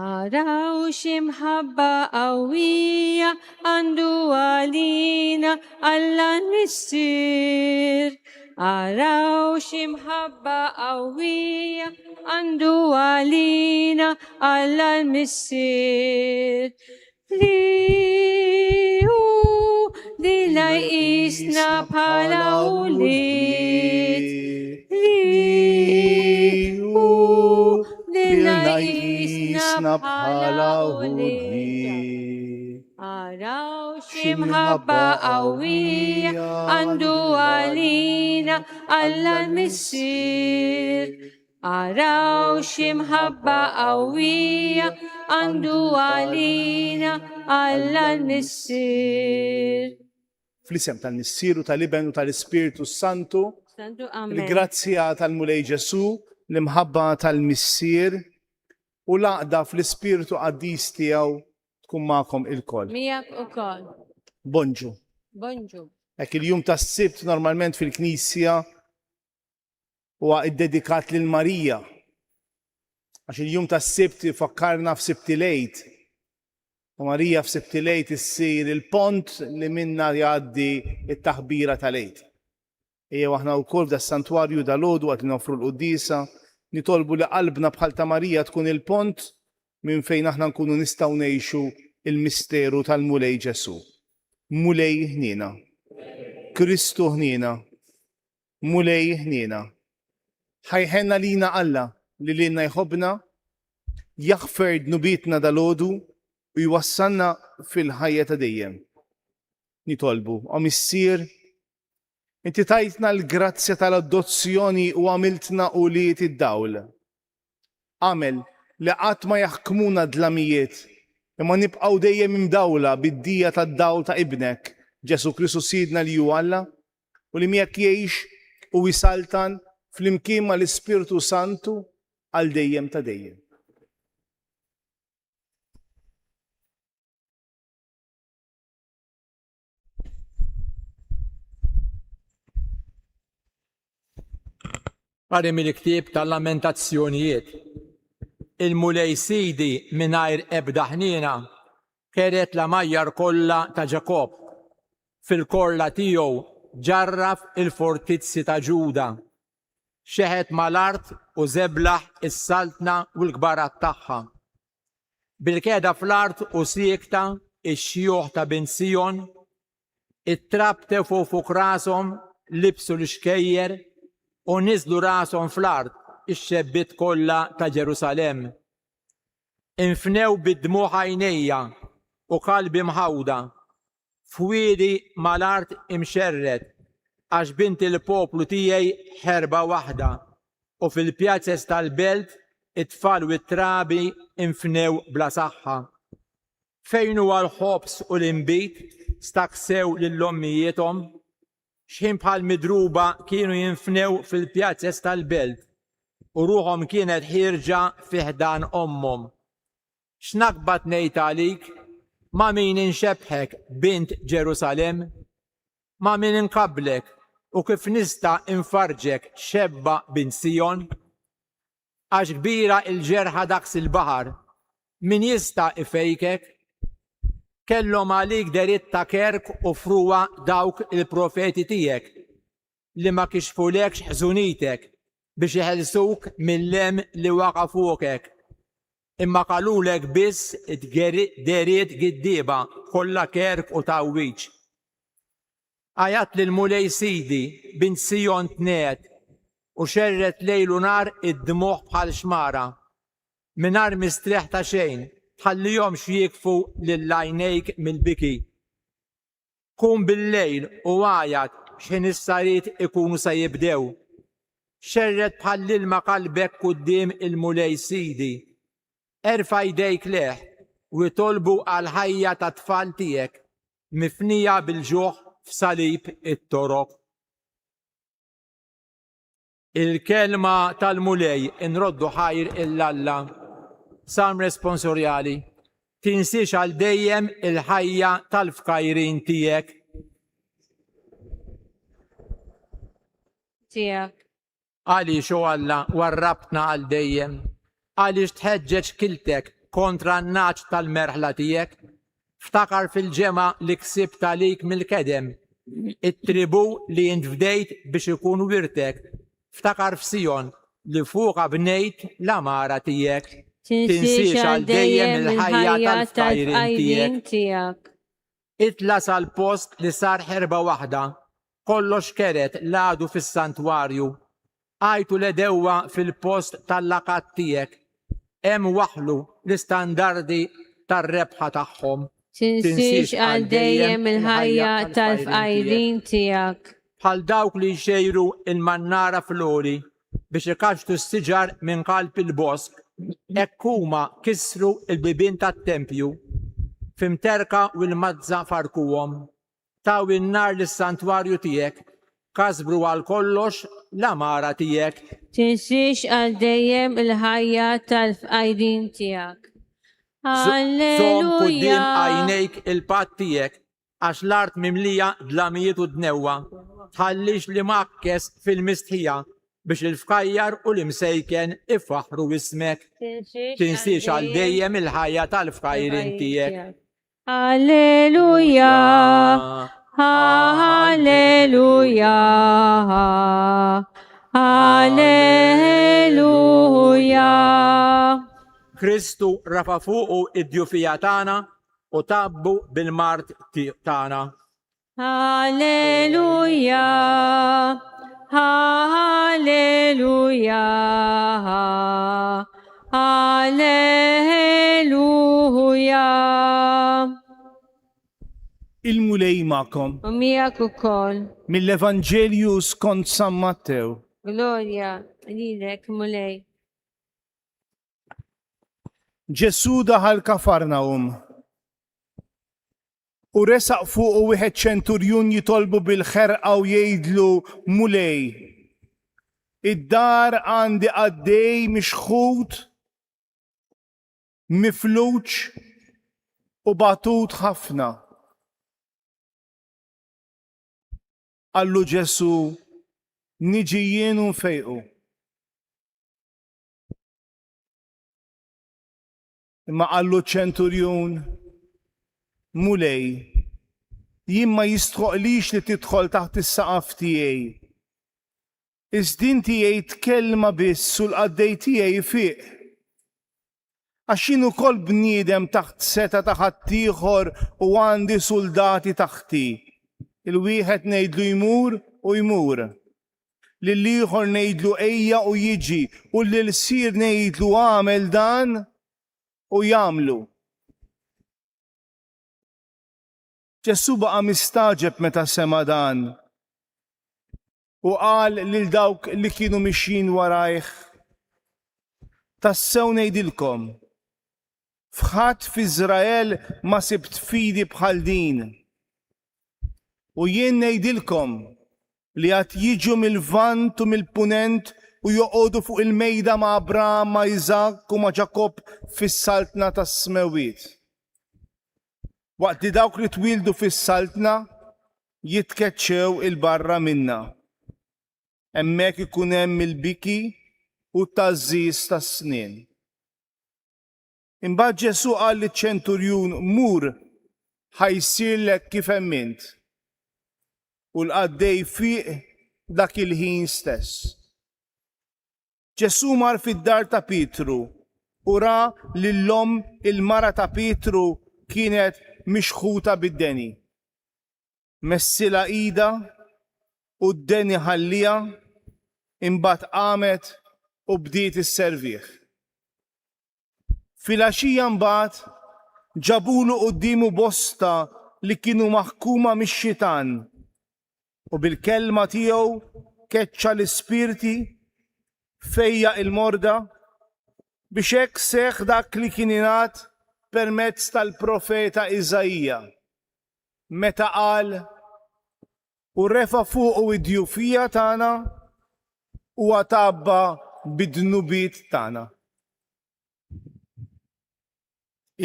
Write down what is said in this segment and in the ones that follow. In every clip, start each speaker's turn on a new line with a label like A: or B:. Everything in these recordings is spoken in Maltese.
A: Araw x'imħabba qawwija għandu għalina Alla l-Missier. Araw x'imħabba qawwija għandu għalina Alla l-Missier. Li hu lilna jqisna bħala ulied. Li hu lilna jqisna bħala ulied. Araw x'imħabba qawwija għandu għalina Alla l-Missier. Araw x'imħabba qawwija għandu għalina Alla l-Missier.
B: Fl-isem tal-Missier u tal-Iben u tal-Ispirtu s-Santu,
A: Santu, amen.
B: il-grazzja tal-Mulej Ġesù, l-imħabba tal-Missier u l-għaqda fl-Ispirtu qaddis tiegħu tkun magħkom ilkoll.
A: Miegħek ukoll.
B: Bonġu.
A: Bonġu.
B: Hekk il-jum tas-Sibt normalment fil-Knisja huwa iddedikat lil Marija. Għax il-jum tas-Sibt ifakkarna f'Sibt il-Għid. U Marija f'Sibt il-Għid issir il-pont li minna jgħaddi t-taħbira tal-Għid. Ejjew aħna wkoll f'das-santwarju dalgħodu waqt li noffru l-quddiesa, nitolbu li qalbna bħal ta' Marija tkun il-pont minn fejn aħna nkunu nistgħu ngħixu l-misteru tal-Mulej Ġesù. Mulej ħniena. Kristu ħniena. Mulej ħniena. Ħa jħenn għalina Alla li lilna jħobbna, jaħfer dnubietna dalgħodu u jwassalna fil-ħajja ta' dejjem. Nitolbu, O Missier, inti tajtna l-grazzja tal-adozzjoni u għamiltna ulied id-dawl. Agħmel li qatt ma jaħkmuna d-dlamijiet, imma nibqgħu dejjem imdawla bid-dija tad-dawl ta' Ibnek, Ġesù Kristu Sidna li hu Alla, u li miegħek jgħix u jsaltan flimkien mal-Ispirtu Santu għal dejjem ta' dejjem.
C: Qari mill-ktieb tal-Lamentazzjonijiet. Il-Mulej Sidi mingħajr ebda ħniena keret l-għamajjar kollha ta' Ġakobb. Fil-korla tiegħu ġarraf il-fortizzi ta' Ġuda. Xeħet mal-art u żeblaħ is-saltna u l-kbarat tagħha. Bilqiegħda fl-art u siekta x-xjuħ ta' bint Sijon, it-trab tefgħu fuq rashom, libsu l-ixkejjer u niżlu rashom fl-art ix-xebbiet kollha ta' Ġerusalemm. Infnew bid-dmugħ għajnejja u qalbi mħawda, fwiedi mal-art imxerred, għax bint il-poplu tiegħi ħerba waħda, u fil-pjazez tal-belt it-tfal u t-trabi nfnew bla saħħa. Fejn huwa l-ħobż u l-inbid? staqsew lil ommijiethom. X'ħin bħal midruba kienu jinfnew fil-pjazez tal-belt, u ruħhom kienet ħierġa fi ħdan ommhom. X'naqbad ngħid għalik? Ma' min inxebbħek, bint Ġerusalemm? Ma' min inqabblek, u kif nista' nfarrġek, xebba bint Sijon? Għax kbira l-ġerħa daqs il-baħar, min jista' ifejkek? Kellhom għalik deritt ta' kerk u frugħa dawk il-profeti tiegħek, li ma kixfulekx ħżunitek biex iħelsuk mill-hemm li waqa' fuqek, imma qalulek biss dehriet giddieba kollha kerk u tgħawwiġ. Għajjatt lill-Mulej Sidi, bint Sijon tnegħed, u xerredt lejl u nhar id-dmugħ bħal xmara. Mingħajr mistrieħ ta' xejn, tħallihomx jieqfu lil għajnejk mill-biki. Qum bil-lejl u għajat x'ħin is-sariet ikunu se jibdew. Xerred bħall-ilma qalbek quddiem il-Mulej Sidi. Erfa' jdejk lejh u itolbu għall-ħajja tat-tfal tiegħek mifnija bil-ġuħ f'salib it-toroq. Il-Kelma tal-Mulej Inroddu ħajr 'il Alla. Salm Responsorjali Tinsiex għal dejjem il-ħajja tal-fkajrin tiegħek.
A: Tiegħek.
C: Għaliex, o Alla, warrabtna għal dejjem? Għaliex tħeġġeġ kiltek kontra n-nagħaġ tal-merħla tiegħek? Ftakar fil-ġemgħa li ksibt għalik mill-kedem, it-tribù li int fdejt biex ikun wirtek, ftakar f'Sijon li fuqha bnejt l-għamara tiegħek.
A: Tinsiex għal dejjem il-ħajja tal-fqajrin tiegħek.
C: Itla' sal-post li sar ħerba waħda, kollox kered l-għadu fis-santwarju. Għajtu l-għedewwa fil-post tal-laqgħat tiegħek. Hemm waħħlu l-istandardi tar-rebħa tagħhom.
A: Tinsiex għal dejjem il-ħajja tal-fqajrin tiegħek.
C: Bħal dawk li jxejru l-mannara fl-għoli biex ikaxxtu s-siġar minn qalb il-bosk, hekk huma kissru l-bibien tat-tempju. F'imterka u l-mazza farrkuhom. Taw in-nar lis-santwarju tiegħek, kasbru għal kollox l-għamara tiegħek.
A: Tinsiex għal dejjem il-ħajja tal-fqajrin tiegħek.
C: Żomm quddiem
A: Alleluja.
C: għajnejk il-patt tiegħek, għax l-art mimlija dlamijiet u dnewwa. Tħallix l-imgħakkes fil-mistħija, biex il-fkajjar u l-imsejken ifaħħru ismek.
A: Tinsiex
C: Tinsiex għal dejjem il-ħajja tal-fqajrin tiegħek.
A: Alleluja, Alleluja, Alleluja.
C: Kristu rafa' fuqu id-djufija tagħna u tgħabbu bil-mard tagħna.
A: Alleluja, Alleluja, Alleluja.
B: Il-Mulej magħkom.
A: U miegħek ukoll.
B: Mill-Evanġelju skont San Mattew.
A: Glorja lilek, Mulej.
B: Ġesù daħal Kafarnahum. U resaq fuqu wieħed ċenturjun jitolbu bil-ħerqa u jgħidlu, Mulej, Id-dar għandi qaddej mixħut, mifluġ u batut ħafna. Qallu Ġesù, Niġi jien u nfejqu. Imma qallu ċ-ċenturjun, Mulej, jien ma jistħoqqlix li tidħol taħt is-saqaf tiegħi. Iżda inti għid kelma biss u l-qaddej tiegħi jfiq. Għax jien ukoll bniedem taħt setgħa ta' ħaddieħor u għandi suldati taħti. Il-wieħed ngħidlu jmur u jmur. Lill-ieħor ngħidlu ejja u jiġi u lill-lsir ngħidlu agħmel dan u jagħmlu. Ġesù baqa' mistagħġeb meta sema' dan. U qal lil dawk li kienu mixjin warajh, Tassew ngħidilkom, f'ħadd f'Iżrael ma sibt fidi bħal din. U jien ngħidilkom li għad jiġu mil-Lvant u mill-Punent u joqogħdu fuq il-mejda ma' Abraham, ma' Iżakk u ma' Ġakobb fis-Saltna tas-Smewwiet. Waqt li dawk li twieldu fis-Saltna jitkeċċew 'il barra minnha. Hemmhekk ikun hemm il-biki u t-tgħażżiż tas-snien. Imbagħad Ġesù qal liċ-ċenturjun, Mur, ħa jsirlek kif emmint. U l-qaddej fieq dak il-ħin stess. Ġesù mar fid-dar ta' Pietru u ra lil omm il-mara ta' Pietru kienet mixħuta bid-deni. Messilha idha u d-deni ħalliha, imbagħad qamet u bdiet isservih. Filgħaxija mbagħad ġabulu quddiemu bosta li kienu maħkuma mix-xitan, u bil-kelma tiegħu keċċa l-ispirti, fejjaq il-morda, biex hekk seħħ dak li kien ingħad permezz tal-profeta Iżaija, meta qal, U refa' fuqu d-djufija tagħna, huwa tgħabba bid-dnubiet tagħna.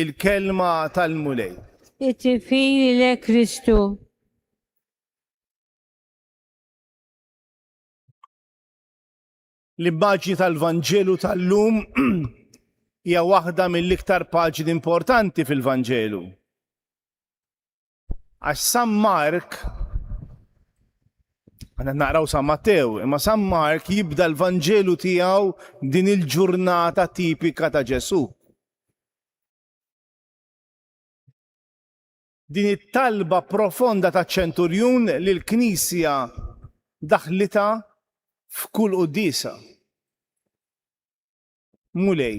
B: Il-Kelma tal-Mulej.
A: It-tifħir lilek Kristu.
B: L-immaġni tal-Vanġelu tal-lum hija waħda mill-iktar paġni importanti fil-Vanġelu. Għax San Mark, għanna naqraw San Mattew, imma San Mark jibda l-Vanġelu tiegħu din il-ġurnata tipika ta' Ġesù. Din it-talba profonda ta' ċenturjun li l-Knisja daħlitha f'kull quddiesa. Mulej,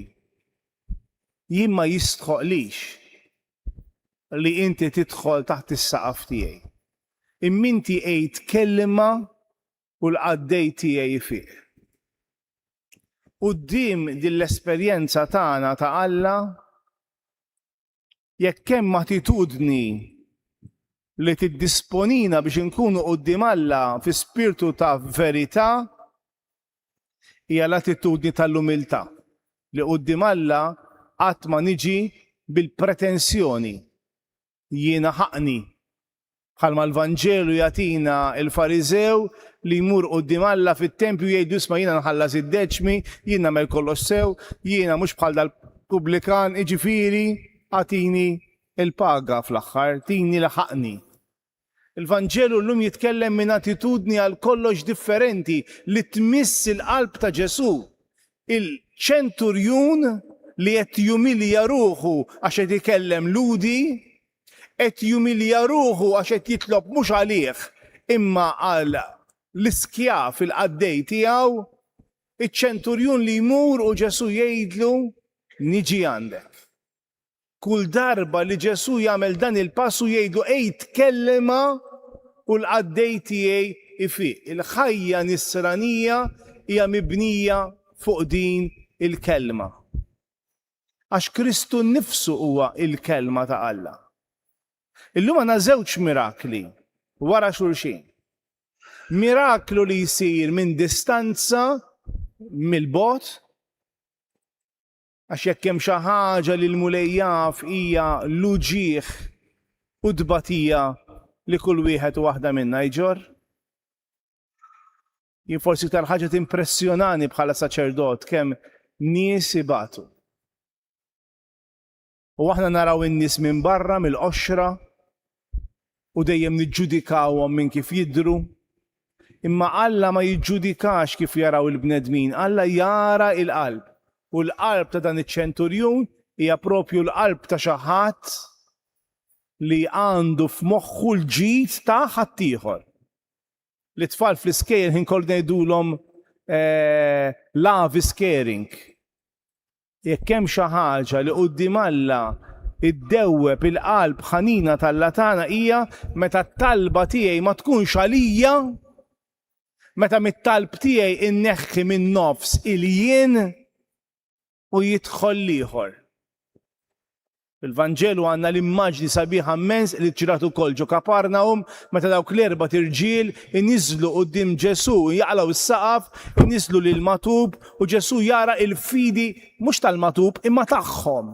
B: jien ma jistħoqlix li inti tidħol taħt is-saqaf tiegħi. Imma inti għid kelma u l-qaddej tiegħi jfiq. Quddiem din l-esperjenza tagħna ta' Alla, jekk hemm attitudni li tiddisponina biex inkunu quddiem Alla fi spirtu ta' verità, hija l-attitudni tal-umiltà, li quddiem Alla qatt ma niġi bil-pretensjoni jiena ħaqqni, bħalma l-Vanġelu jagħtina l-Fariżew li jmur quddiem Alla fit-tempju jgħidlu isma' jiena nħallas id-deċmi, jien nagħmel kollox sew, jiena mhux bħal dal-pubblikan, jiġifieri agħtini l-paga fl-aħħar, tini li ħaqqni. Il-Vanġelu llum jitkellem minn attitudni għal kollox differenti li tmiss il-qalb ta' Ġesù. Il-ċenturjun li qed jumilja ruħu għax qed ikellem Lhudi, qed jumilja ruħu għax qed jitlob mhux għalih imma għal l-iskjav il-qaddej tiegħu, iċ-ċenturjun li jmur u Ġesù jgħidlu niġi għandek. Kull darba li Ġesù jagħmel dan il-pass u jgħidlu għid kelma u l-qaddej tiegħi ifiq. Il-ħajja nisranija hija mibnija fuq din il-kelma. Għax Kristu nnifsu huwa il-kelma ta' Alla. Illum għandna żewġ mirakli wara xulxin. Miraklu li jsir minn distanza mill-bogħod, għax jekk hemm xi ħaġa li l-Mulej jaf hija l-uġigħ u t-tbatija li kull wieħed u waħda minna jġorr. Jien forsi iktar ħaġa timpressjonani bħala saċerdot kemm nies ibatu. U aħna naraw in-nies minn barra, mill-qoxra, u dejjem niġġudikawhom minn kif jidhru. Imma Alla ma jiġġudikax kif jaraw il-bnedmin, Alla jara l-qalb. U l-qalb ta' dan iċ-ċenturjun hija propju l-qalb ta' xi ħadd li għandu f'moħħu l-ġid ta' ħaddieħor. Lit-tfal fl-iskejjel ħin kollu ngħidulhom love is caring. Jekk hemm xi ħaġa li quddiem Alla ddewweb il-qalb ħanina t'Alla tagħna hija meta t-talba tiegħi ma tkunx għalija, meta mit-talb tiegħi inneħħi min-nofs il-jien u jidħol l-ieħor. Fil-Vanġelu għandna l-immaġni sabiħa mmens li ġrat ukoll ġo Kaparnahum meta dawk l-erbat irġiel iniżżlu quddiem Ġesù, jaqlgħu s-saqaf, iniżżlu lill-magħtub u Ġesù jara l-fidi mhux tal-magħtub imma tagħhom.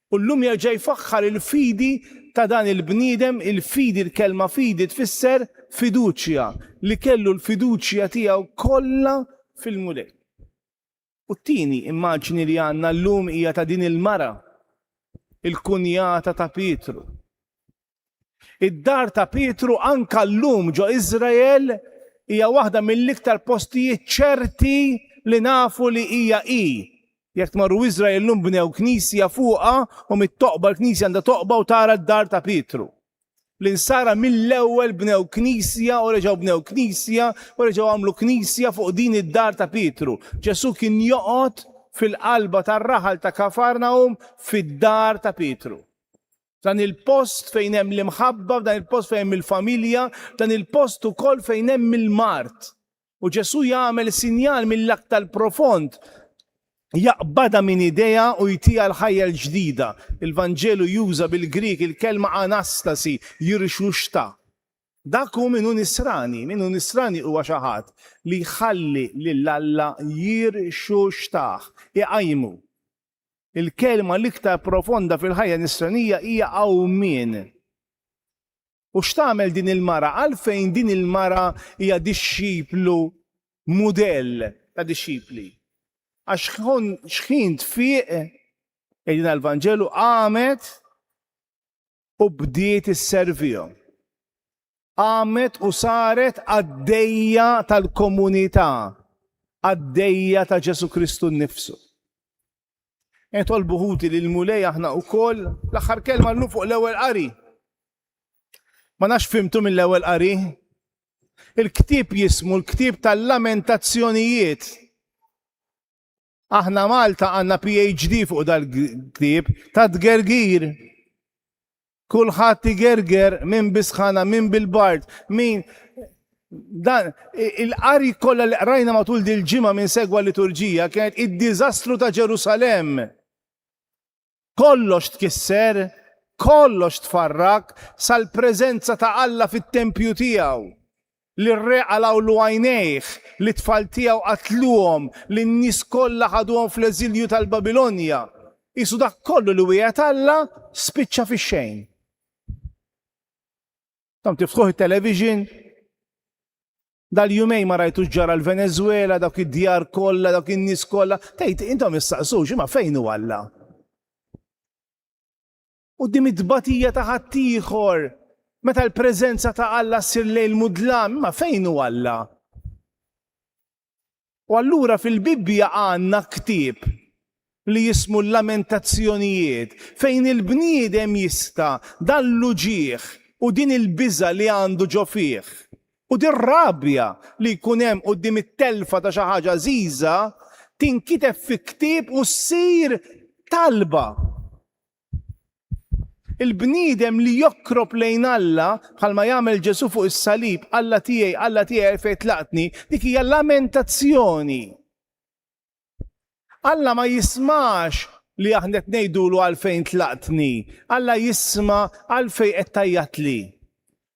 B: U llum jerġa' jfaħħar il-fidi ta' dan il-bniedem, il-fidi, il-kelma fidi tfisser fiduċja, li kellu l-fiduċja tiegħu kollha fil-Mulej. U t-tieni immaġni li għandna llum hija ta' din il-mara, il-kunjata ta' Pietru. Id-dar ta' Pietru anka llum ġo Iżrael hija waħda mill-iktar postijiet ċerti li nafu li hija hi. Jekk tmorru Iżrael llum bnew knisja fuqha u mit-toqba l-knisja għandha toqba u tara d-dar ta' Pietru. L-Insara mill-ewwel bnew knisja u reġgħu bnew knisja u reġgħu għamlu knisja fuq din id-dar ta' Pietru. Ġesù kien joqgħod fil-qalba tar-raħal ta' Kafarnahum fid-dar ta' Pietru. F'dan il-post fejn hemm l-imħabba, f'dan il-post fejn hemm il-familja, f'dan il-post ukoll fejn hemm il-mard. U Ġesù jagħmel sinjal mill-aktar profond, jaqbadha minn idejha u jtiha l-ħajja l-ġdida. Il-Vanġelu juża bil-Grieg il-kelma anastasi, jirxuxta. Dak hu min hu Nisrani. Min hu Nisrani huwa xi ħadd li jħalli lil Alla jirxuxtah, iqajmu. Il-kelma l-iktar profonda fil-ħajja Nisranija hija qawmien. U x'tagħmel din il-mara? Għalfejn din il-mara hija dixxiplu mudell ta' dixxipli? Għax xħin tfiq, jgħidilna l-Vanġelu, qamet u bdiet isservihom. Qamet u saret qaddejja tal-komunità, qaddejja ta' Ġesù Kristu nnifsu. Nitolbu ħuti lil Mulej aħna wkoll l-aħħar kelma llum fuq l-ewwel qari. Ma nafx fimtu mill-ewwel qari. Il-ktieb jismu l-ktieb tal-lamentazzjonijiet. Aħna Malta għandna PhD fuq dal-ktieb ta' tgergir. Kulħadd igerger, min bis-sħana, min bil-bard, min dan il-qari kollha li qrajna matul dil-ġimgħa minn segwa liturġija kienet id-diżastru ta' Ġerusalemm. Kollox tkisser, kollox tfarrak sal-preżenza ta' Alla fit-tempju tiegħu. Li r-re qalgħulu għajnejh, li t-tfal tiegħu qatluhom, li n-nies kollha ħaduhom fl-eżilju tal-Babilonja. Qisu dak kollu li wiegħed Alla spiċċa fix-xejn. Intom tiftħuh it-television, dal-jumejn ma rajtux ġara l-Venezuela, dawk id-djar kollha, dawk in-nies kollha, tgħid intom issaqsux imma fejn hu Alla? Quddiem it-tbatija ta' ħaddieħor, meta l-preżenza ta' Alla ssir lejl mudlam, imma fejn hu Alla? U allura fil-Bibbja għandna ktieb li jismu l-Lamentazzjonijiet, fejn il-bniedem jista' dan l-uġigħ u din il-biża' li għandu ġo fih, u dir-rabja li jkun hemm quddiem it-telfa ta' xi ħaġa għażiża, tinkiteb fi ktieb u ssir talba. Il-bniedem li jokrob lejn Alla, bħalma jagħmel Ġesù fuq is-salib, Alla tiegħi, Alla tiegħi għalfejn tlaqtni, dik hija lamentazzjoni. Alla ma jismax li aħna qed ngħidulu għalfejn tlaqtni, Alla jisma' għalfejn qed tgħajjatli.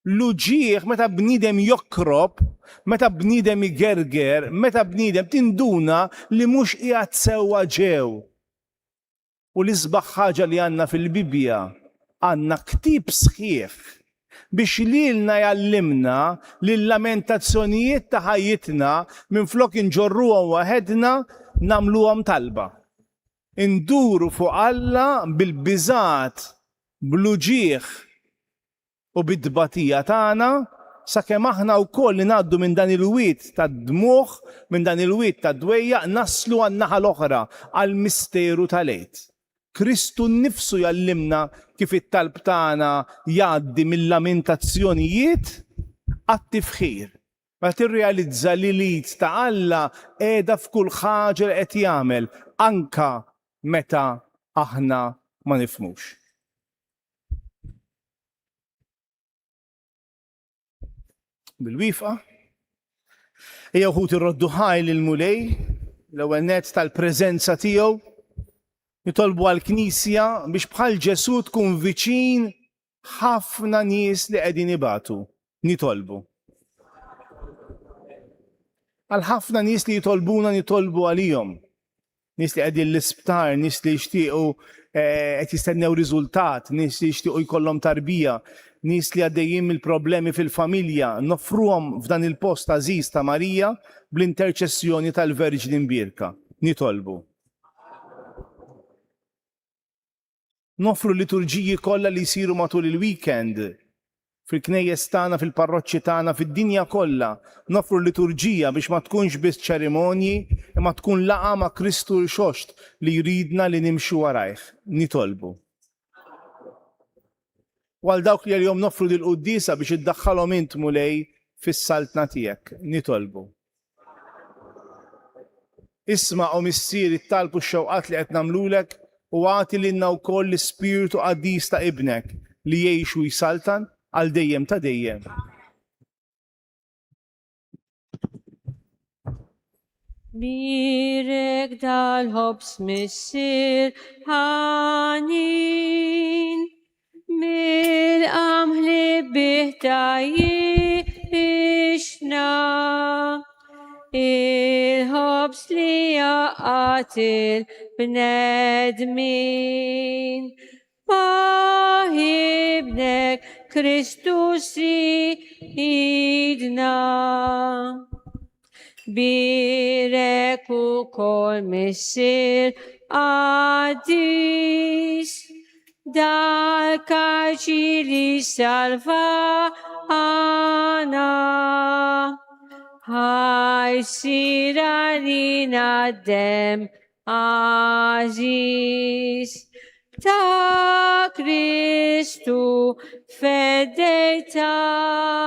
B: L-uġigħ meta bniedem jokrob, meta bniedem igerger, meta bniedem tinduna li mhux qiegħed sewwa ġew. U l-isbaħ ħaġa li għandna fil-Bibbja, għandna ktieb sħiħ biex lilna jgħallimna li l-lamentazzjonijiet ta' ħajjitna minflok inġorruhom waħedna nagħmluhom talba. Induru fuq Alla bil-biżgħat, bl-uġigħ, u bit-tbatija tagħna, sakemm aħna wkoll li ngħaddu minn dan il-wied tad-dmugħ, minn dan il-wied tad-dwejjaq, naslu għan-naħa l-oħra, għall-misteru tal-Għid. Kristu nnifsu jgħallimna kif it-talb tagħna jgħaddi mil-lamentazzjonijiet għat-tifħir. Meta tirrealizza li l-id ta' Alla qiegħda f'kull ħaġa li qed jagħmel, anke meta aħna ma nifhmux. Bil-wifqa. Ejja wħud irroddu ħaj lill-Mulej, l-ewwel nett tal-preżenza tiegħu. Nitolbu għall-Knisja biex bħal Ġesù tkun viċin ħafna nies li qegħdin ibatu. Nitolbu. Għal ħafna nies li jitolbuna nitolbu għalihom. Nies li qegħdin l-isptar, nies li jixtiequ eh, qed jistennew riżultat, nies li jixtiequ jkollhom tarbija, nies li għaddejjin mill-problemi fil-familja, noffruhom f'dan il-post għażiż ta' Marija bl-interċessjoni tal-Verġni Mbierka. Nitolbu. Noffru l-liturġiji kollha li jsiru matul il-weekend fil-knejjes tagħna, fil-parroċċi tagħna, fid-dinja kollha. Noffru l-liturġija biex ma tkunx biss ċerimonji, imma tkun laqgħa ma' Kristu Rxoxt li jridna li nimxu warajh. Nitolbu. U għal dawk li għalihom noffru dil-quddiesa biex iddaħħalhom int, Mulej, fis-saltna tiegħek. Nitolbu. Isma', o Missier, it-talb u x-xewqat li qed nagħmlulek, u agħti lilna wkoll l-Ispirtu qaddis ta' Ibnek, li jgħix u jsaltan għal dejjem ta' dejjem.
A: Bierek dal-ħobż Missier ħanin, Mill-qamħ li bih tgħajjixna, il-ħobż li jgħaqqad il-bnedmin. Ma' Ibnek Kristu Sidna. Bierek ukoll Missier qaddis dal-kaċi li salvana. Ħa jsir għalina d-demm għażiż ta' Kristu feddej tagħna.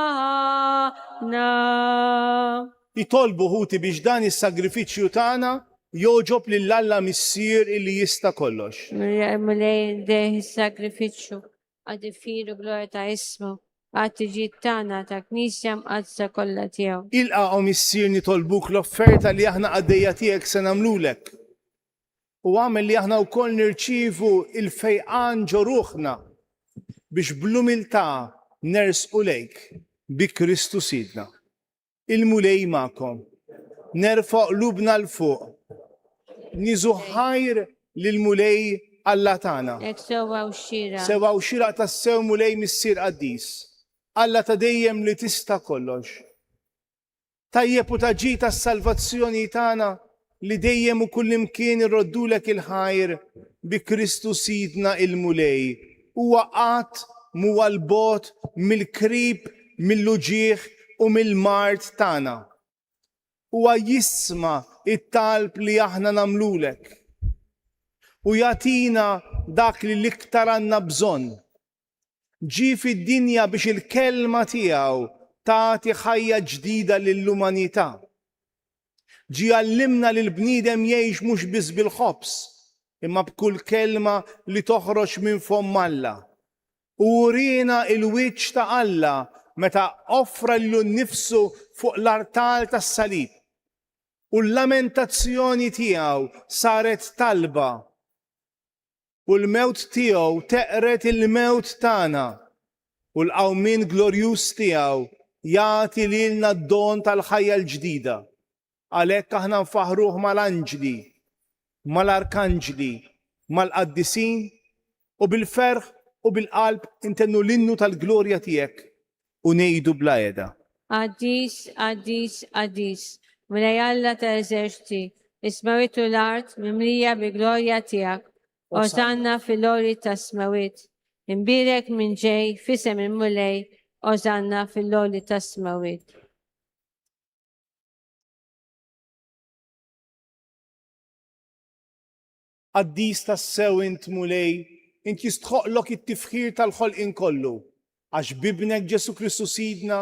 B: Itolbu ħuti biex dan is-sagrifiċċju tagħna jogħġob lil Alla Missier illi jista' kollox.
A: Mulej dejh is-sagrifiċċju għad-tifħir u glorja ta' ismu, għat-tiġid tagħna ta' Knisja Mqaddsa kollha tiegħu.
B: Ilqa' o Missier nitolbuk l-offerta li aħna qaddejja tiegħek se nagħmlulek. U agħmel li aħna wkoll nirċievu l-fejqan ġo ruħna biex bl-umiltà nersqu lejk bi Kristu Sidna. Il-Mulej magħkom. Nerfgħu qlubna 'l fuq. Niżu ħajr lill-Mulej Alla tagħna.
A: Hekk sewwa u xieraq.
B: Sewwa u xieraq tassew Mulej Missier Qaddis, Alla ta' dejjem li tista' kollox. Tajjeb u ta' ġid għas-salvazzjoni tagħna li dejjem u kullimkien irroddulek il-ħajr bi Kristu Sidna il-Mulej. Huwa qatt m'huwa 'l bogħod mill-krib, mill-uġigħ u mill-mard tagħna. Huwa jisma' t-talb li aħna nagħmlulek u jagħtina dak li l-iktar għandna bżonn. Ġie fid-dinja biex il-kelma tiegħu tagħti ħajja ġdida lill-umanità. Ġie jgħallimna li l-bniedem jgħix mhux biss bil-ħobż, imma b'kull kelma li toħroġ minn fomm Alla. U uriena l-wiċċ ta' Alla meta offra lilu nnifsu fuq l-artal tas-salib. U l-lamentazzjoni tiegħu saret talba U l-mewt tiegħu teqred il-mewt tagħna. U l-qawmien glorjuż tiegħu jagħti lilna d-don tal-ħajja l-ġdida. Għalhekk aħna nfaħħruh mal-anġli, mal-arkanġli, mal-qaddisin, u bil-ferħ u bil-qalb intennu l-innu tal-glorja tiegħek u ngħidu bla heda.
A: Qaddis, qaddis, qaddis, Mulej Alla tal-eżerċti, is-smewwiet u l-art mimlija bil-glorja tiegħek. Osanna fil-għoli tas-smewwiet. Imbierek min ġej f'isem il-Mulej, Osanna fil-għoli tas-smewwiet.
B: Qaddis tassew int, Mulej, int jistħoqqlok it-tifħir tal-ħolqien kollu, għax b'Ibnek Ġesù Kristu Sidna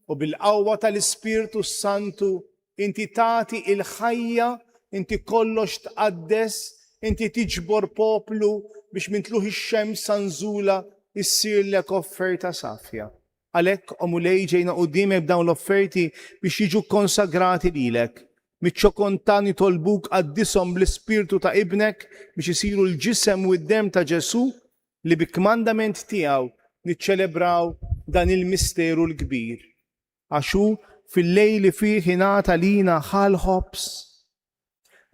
B: u bil-qawwa tal-Ispirtu s-Santu inti tagħti il-ħajja, inti kollox tqaddes, inti tiġbor poplu biex minn tlugħ ix-xemx sa nżulha issirlek offerta safja. Għalhekk, o Mulej, ġejna quddiemek b'dawn l-offerti biex jiġu kkonsagrati lilek. Miċ-ċokon ta' nitolbuk qaddishom bl-Ispirtu ta' Ibnek biex isiru l-ġisem u d-demm ta' Ġesù li bi kmandament tiegħu niċċelebraw dan il-misteru l-kbir. Għax hu, fil-lejl li fih ingħata lina ħa l-ħobż,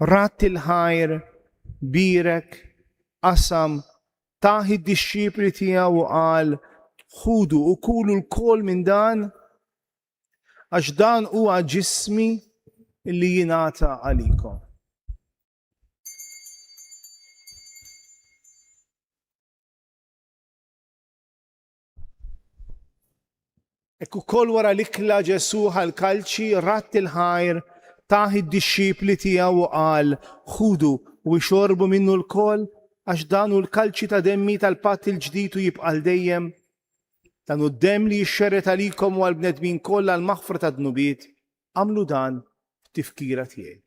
B: radd il-ħajr, bierek, qasam, tah id-dixxipli tiegħu u qal, Ħudu u kulu lkoll minn dan, għax dan huwa ġismi li jingħata għalikom. Hekk ukoll wara l-ikla Ġesù ħa l-kalċi, radd il-ħajr, tah id-dixxipli tiegħu u qal, Ħudu u ixorbu minnu lkoll, għax dan hu l-kalċi ta' demmi tal-patt il-ġdid u jibqa' għal dejjem. Dan hu d-demm li jixxerred għalikom u għall-bnedmin kollha għall-maħfra tad-dnubiet. Agħmlu dan b'tifkira tiegħi.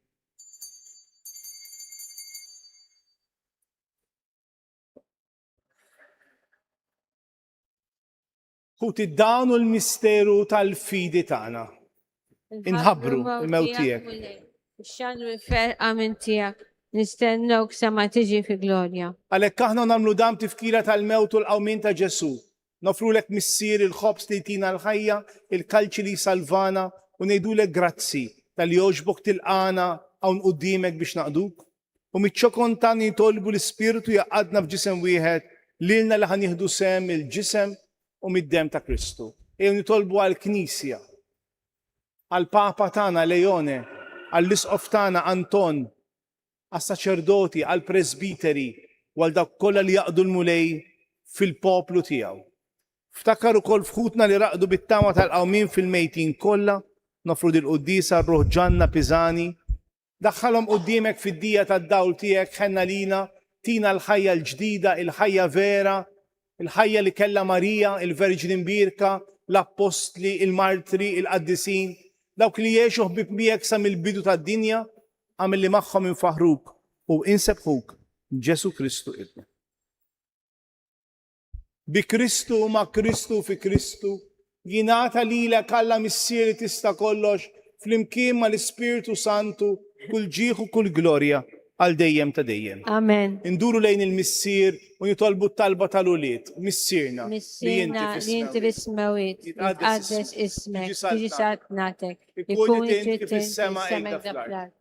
B: Ħuti dan hu l-misteru tal-fidi tagħna. Inħabbru l-mewt tiegħek.
A: Ix-xanru l-ferqa minn tiegħek, nistennewk sa ma tiġi fi glorja.
B: Għalhekk aħna nagħmlu dan b'tifkira tal-mewt u l-qawmien ta' Ġesù. Noffrulek Missier il-ħobż li jtina l-ħajja, il-kalċi li jsalvana u ngħidulek grazzi talli għoġbok tilqagħna hawn quddiemek biex naqduk. U miċ-ċokon tagħna nitolbu l-Ispirtu jgħaqqadna f'ġisem wieħed lilna li ħa nieħdu sehem mill-ġisem u mid-demm ta' Kristu. Ejjew nitolbu għall-Knisja, għall-Papa tagħna Leone, għall-Isqof tagħna Anton, għas-saċerdoti, għall-presbiteri u għal dawk kollha li jaqdu l-Mulej fil-poplu tiegħu. Ftakar ukoll f'ħutna li raqdu bit-tama tal-qawmien fil-mejtin kollha, noffru dil-quddiesa għal ruħ Ġanna Pisani, Daħħalhom quddiemek fid-dija tad-dawl tiegħek, ħenn għalina, tina l-ħajja l-ġdida, il-ħajja vera, il-ħajja li kellha Marija, il-Verġni Mbierka, l-Appostli, il-martri, il-qaddisin, dawk li għexu ħbieb miegħek sa mill-bidu tad-dinja, agħmel li magħhom infaħħruk u insebbħuk, Ġesù Kristu Ibnek. Bi Kristu u ma' Kristu u fi Kristu, jingħata lilek Alla Missier li tista' kollox, flimkien mal-Ispirtu Santu, kull ġieħ u kull glorja, għal dejjem ta' dejjem.
A: Amen.
B: Induru lejn il-Missier u nitolbu t-talba tal-ulied, Missierna, li inti
A: li inti fis-smewwiet, jitqaddes ismek, tiġi saltnatek, ikun it-trid fis-sema hekk fl-art.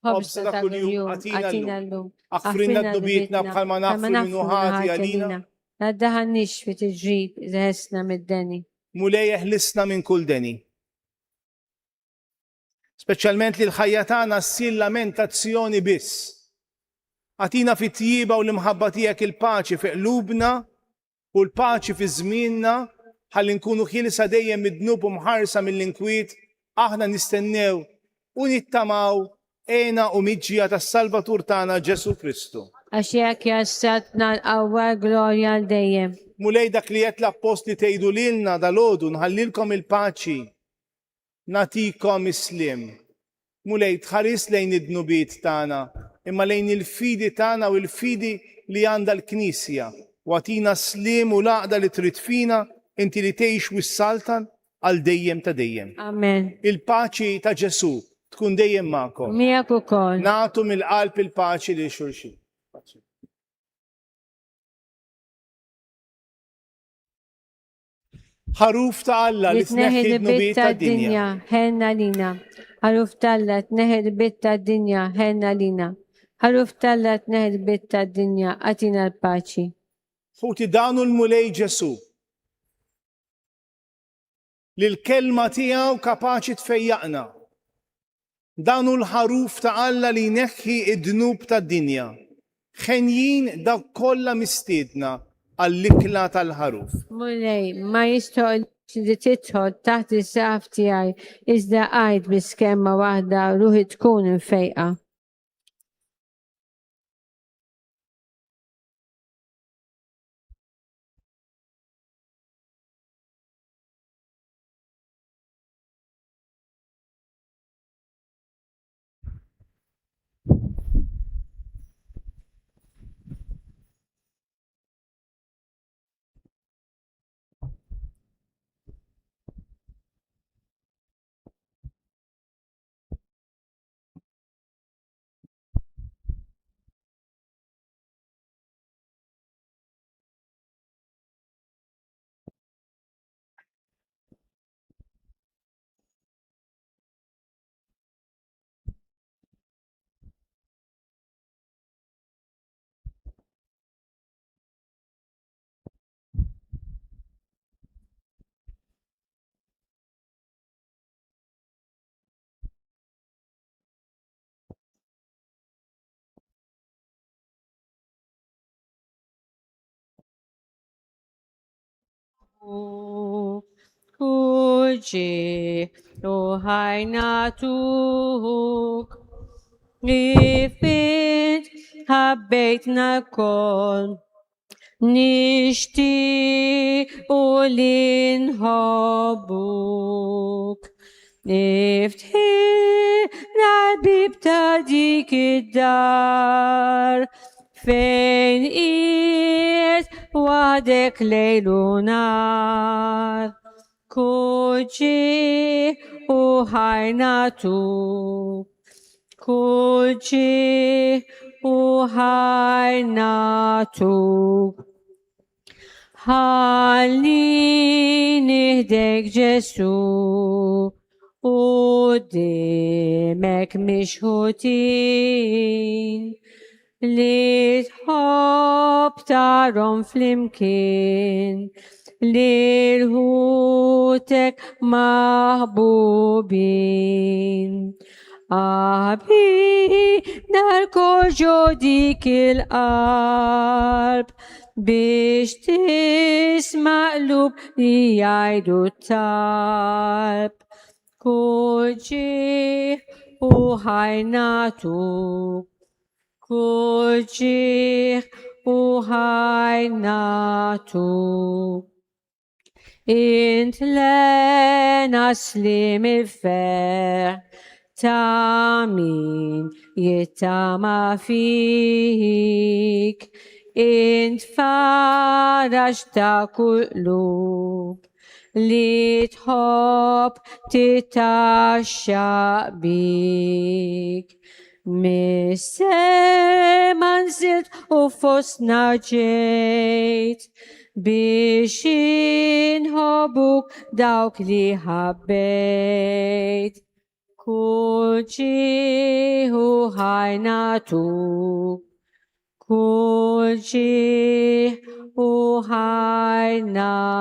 B: Ħobżna ta' kuljum agħtina llum. Aħfrilna dnubietna bħalma naħfru min hu ħati għalina.
A: La ddaħħalniex fi tiġrib iżda ħelsna mid-deni.
B: Mulej eħlisna minn kull deni. Speċjalment li l-ħajja tagħna ssir lamentazzjoni biss. Agħtina fit-tjieba u l-imħabba tiegħek il-paċi fi qlubna u l-paċi fi żmienna ħalli nkunu ħielsa dejjem mid-dnub u mħarsa mill-inkwiet, aħna nistennew u nittamaw hena u miġja tas-Salvatur tagħna Ġesù Kristu.
A: Għax tiegħek hija s-saltna, l-qawwa, l-glorja għal dejjem.
B: Mulej dak li għedt l-appostli tgħidu lilna dalgħodu, nħallilkom il-paċi, Nagħtikom is-sliem. Mulej, tħaris lejn id-dnubiet tagħna, imma lejn il-fidi tagħna u l-fidi li għandha l-Knisja, u agħtina s-sliem u l-għaqda li trid fina, inti li tgħix u ssaltan għal dejjem ta' dejjem.
A: Amen.
B: Il-paċi ta' Ġesù tkun dejjem magħkom.
A: U miegħek ukoll.
B: Nagħtu mill-qalb il-paċi lil xulxin. Paċi. Ħaruf ta' Alla li tneħħi d-dnubiet tad-dinja.
A: Ħenn għalina. Ħaruf t'Alla tneħħi d-dnubiet tad-dinja, ħenn għalina. Ħaruf t'Alla tneħħi d-dnubiet tad-dinja, agħtina l-paċi.
B: Ħuti dan hu l-Mulej Ġesù. Li l-kelma tiegħu kapaċi tfejjaqna. Dan hu l-ħaruf ta' Alla li jneħħi d-dnub tad-dinja. Ħenjin dawk kollha mistiedna għall-ikla tal-ħaruf.
A: Mulej, ma jistħoqqlix li tidħol taħt is-saqaf tiegħi, iżda għid biss kelma waħda ruħi tkun imfejqa. Kull ġieħ u ħajnatuk Kif int ħabbejtna lkoll Nixtiequ li nħobbuk. Iftħilna l-bieb ta' dik id-dar fejn qiegħed waħdek lejl u nhar. Kull ġieħ u ħajnatuk. Kull ġieħ u ħajnatuk. Ħallini ħdejk Ġesù Qudiemek mixħutin li tħobb tarhom flimkien lil ħutek maħbubin. Aħbina lkoll ġo dik il-qalb biex tisma' qlub li jgħidu t-talb. Kull ġieħ u ħajnatuk, kull ġieħ u ħajnatuk. Int lena slim il-ferħ ta' min jittama fik. Int faraġ ta' kull qlub li tħobb titaxxaq bik. Mis-sema nżilt u fostna ġejt biex inħobbuk dawk li ħabbejt. Kull ġieħ u ħajnatuk, kull ġieħ u ħajnatuk.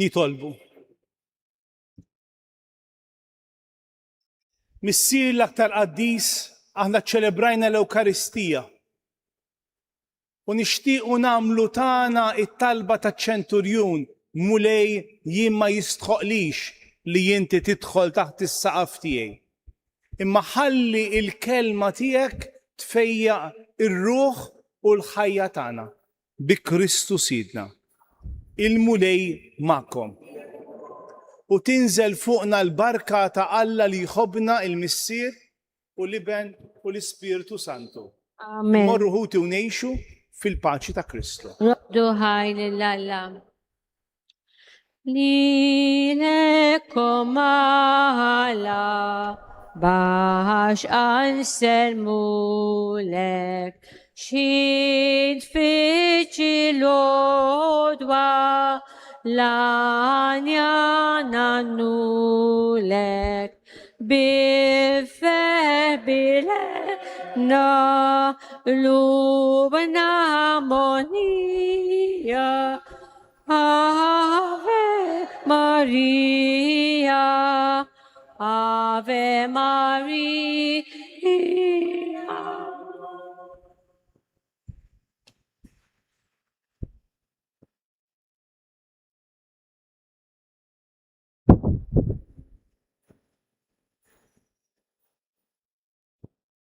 B: Nitolbu. Missier l-aktar qaddis, aħna ċelebrajna l-Ewkaristija. U nixtiequ nagħmlu tagħna it-talba taċ-ċenturjun, Mulej jien ma jistħoqlix li inti tidħol taħt is-saqaf tiegħi. Imma ħalli l-kelma tiegħek tfejjaq ir-ruħ u l-ħajja tagħna. Bi Kristu Sidna. Il-Mulej magħkom. U tinżel fuqna l-barka ta' Alla li jħobbna il-Missier, u l-Iben u l-Ispirtu Santu.
A: Amen.
B: Morru ħuti u ngħixu fil-paċi ta' Kristu.
A: Roddu ħaj lil Alla. Lilek o Alla bax anselmulek xi tfittxi l-għodwa l-għanja nagħnulek Bifeh bilna qlubna monija Ave Maria Ave Maria.